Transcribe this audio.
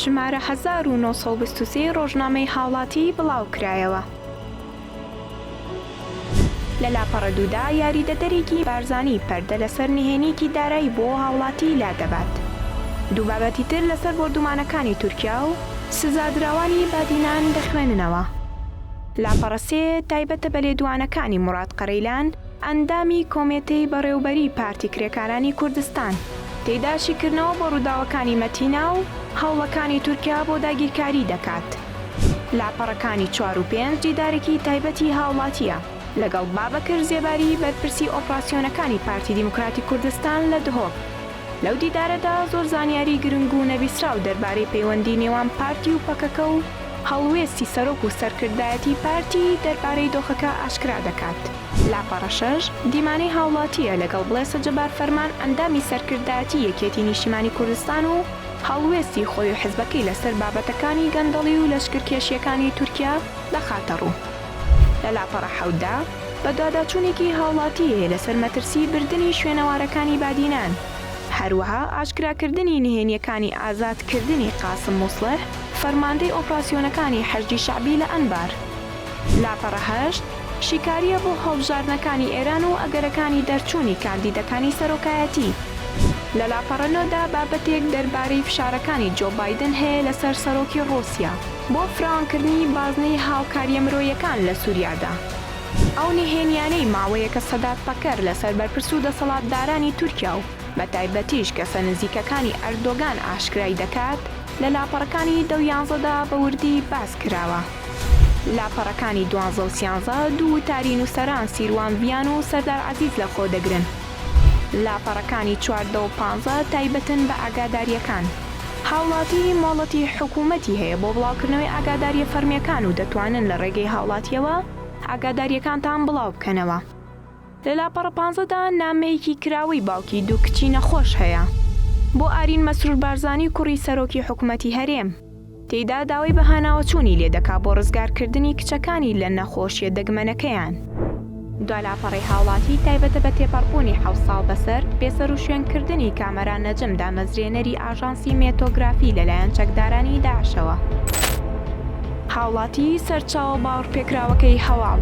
ژمارە 1923 ڕۆژنامەی هاوڵاتی بڵاوکرایەوە. لە لاپەڕە دوودا یاریدەدەرێکی بارزانی پەردە لەسەر نهێنیەکی دارایی بۆ هاوڵاتی لادەبات. دوو بابەتی تر لەسەر بۆردومانەکانی تورکیا و سزادراوانی بادینان دەخوێننەوە. لاپەڕە سێ تایبەتە بە لێدوانەکانی موڕاد قەرەیلان ئەندامی کۆمێتەی بەڕێوبەریی پارتی کرێکارانی کوردستان، تێیدا شیکردنەوە بۆ ڕووداوەکانی مەتینا و هەوڵەکانی تورکیا بۆ داگیرکاری دەکات. لاپەڕەکانی چوار و پێنج دیدارێکی تایبەتی هاوڵاتییە لەگەڵ بابەکر زێباری بەرپرسی ئۆپڕاسیۆنەکانی پارتی دیموکراتی کوردستان لە دهۆک. لەو دیدارەدا زۆر زانیاری گرنگ و نەبیسراو دەربارەی پەیوەندی نێوان پارتی و پەکەکە و هەڵوێستی سەرۆک و سەرکردایەتی پارتی دەربارەی دۆخەکە ئاشکرا دەکات. لاپەڕە شەش، دیمانەی هاوڵاتییە لەگەڵ بڵێسە جەبار فەرمان ئەندامی سەرکردایەتی یەکێتی نیشتیمانی کوردستان و هەڵوێستی خۆی و حزبەکەی لەسەر بابەتەکانی گەندەڵی و لەشکرکێشییەکانی تورکیا دەخاتەڕوو. لە لاپەڕە حەوتدا بەدواداچوونێکی هاوڵاتی هەیە لەسەر مەترسی بردنی شوێنەوارەکانی بادینان، هەروەها ئاشکراکردنی نهێنییەکانی ئازادکردنی قاسم موسڵح، فەرماندەی ئۆپراسیۆنەکانی حەشدی شەعبی لە ئەنبار. لاپەڕە هەشت، شیکارییە بۆ هەڵبژاردنەکانی ئێران و ئەگەرەکانی دەرچوونی کاندیدەکانی سەرۆکایەتی. لە لاپەڕە نۆ دا بابەتێک دەربارەی فشارەکانی جۆ بایدن هەیە لەسەر سەرۆکی ڕووسیا بۆ فراوانکردنی بازنەی هاوکارییە مرۆییەکان لە سووریادا. ئەو نهێنییانەی ماوەیەکە سەدات پەکەر لەسەر بەرپرس و دەسەڵاتدارانی تورکیا و بەتایبەتیش کەسە نزیکەکانی ئەردۆگان ئاشکرای دەکات، لە لاپەڕەکانی دە و یانزەدا بە وردی باس کراوە. لاپەڕەکانی دوانزە و سیانزە دوو وتاری نووسەران سیروان ڤیان و سەردار عەزیز لە خۆ دەگرن. لاپەڕەکانی 14 و پانزە تایبەتن بە ئاگادارییەکان. هاوڵاتی مۆڵەتی حکوومەتی هەیە بۆ بڵاوکردنەوەی ئاگادارییە فەرمییەکان و دەتوانن لە ڕێگەی هاوڵاتییەوە ئاگادارییەکانتان بڵاو بکەنەوە. لە لاپەڕە پانزەدا نامەیەکی کراوەی باوکی دوو کچی نەخۆش هەیە بۆ ئارین مەسرور بارزانی کوڕی سەرۆکی حکومەتی هەرێم، تێیدا داوای بەهاناوەچوونی لێ دەکا بۆ ڕزگارکردنی کچەکانی لە نەخۆشیە دەگمەنەکەیان. دوا لاپەڕەی هاوڵاتی تایبەتە بە تێپەڕبوونی حەوت ساڵ بەسەر بێسەروشوێنکردنی کامەران نەجم دامەزرێنەری ئاژانسی مێتۆگرافی لەلایەن چەکدارانی داعشەوە. هاوڵاتی، سەرچاوە باوەڕپێکراوەکەی هەواڵ.